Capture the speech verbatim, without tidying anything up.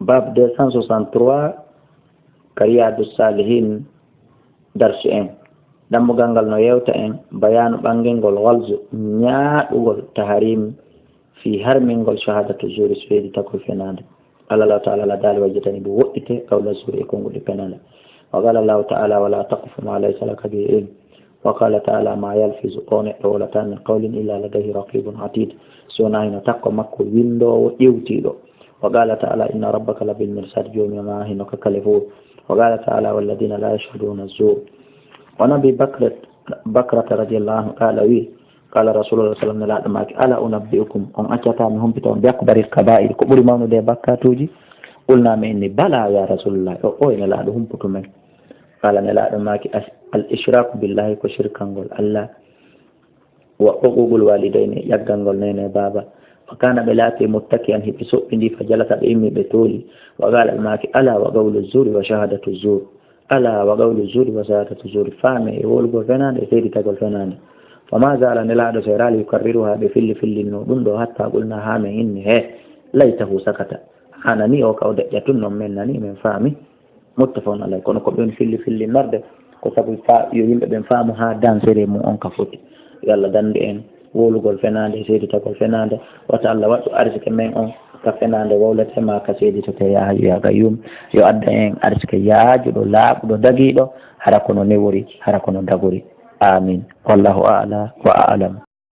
Bab deux cent soixante-trois, ka Riyadu Salihin, darsu en. Dammugal ngal no yewta en bayaanu ɓangingol ghalzu, ñaaɗugol, tahrim, fii harmingol shahadatu zuri, seeditagol fenaande. Qala Allahu ta'ala, Allah daali, wajjitani bu woɗɗite qawla zuri, e konguɗi fenaande. Wa qala Allahu ta'ala, wala taqfu ma laysa laka bihi ilm. Wa qala ta'ala, ma yalfizu, o neɗɗo wowlataa, min qawlin illa ladayhi raqibun atid, si wonaa hino takko makko winndoowo ƴeewtiiɗo. Wa qala ta'ala, inna rabbaka labil mirsad, joomi ma hino ka kale fof. Wa qala ta'ala, walladina la yashhaduna zur. Wa nabi Bakrat-, Bakrata radiyallahu anhu qala wi, qala Rasulullah sallam, Nelaaɗo maaki, ala unabbi'ukum, on accataa mi humpita on, bi akbaril kaba'ir, ko ɓuri mawnude e bakkaatuuji? Qulna, min inni, bala ya Rasulullah, o, o e Nelaaɗo, humputu men. Qala, Nelaaɗo maaki, as-, al ishraku billahi, ko shirkangol Allah, wa uququl walidayni, ƴaggangol neene e baaba. Wa kana, ɓe laati, muttaki'an, hiɓe soɓɓindii, fa jalasa, ɓe immi, ɓe tooli. Wa qala, ɓe maaki, ala wa qawlu zuri wa shahadatu zur. Ala wa qawlu zuri wa shahadatu zuri. Faame e wowlugol fenaande e seeditagol fenaande. Fa ma zala, Nelaaɗo seeraali, yukarriruha, ɓe filli fillinno ɗum ɗo, hatta qulna, haa men inni, he, laytahu sakata. Hanani o ka o deƴƴa tun, non men nani, men faami. Muttafaqun alayh. Kono ko ɓen filli fillinorde, ko sabu fa-, yo yimɓe ɓen faamu haa dansere mum on ka foti. Yo Allah dandu en wowlugol fenaande, seeditagol fenaande. Wata Allah waɗu arsike men on ka fenaande wowlete maa ka seeditete, ya Hayyu ya Qayyum. Yo addan en arsike yaajuɗo, laaɓuɗo, dagiiɗo, hara kono newori, hara kono dagori. Amin. Wallahu a'la wa a'lam.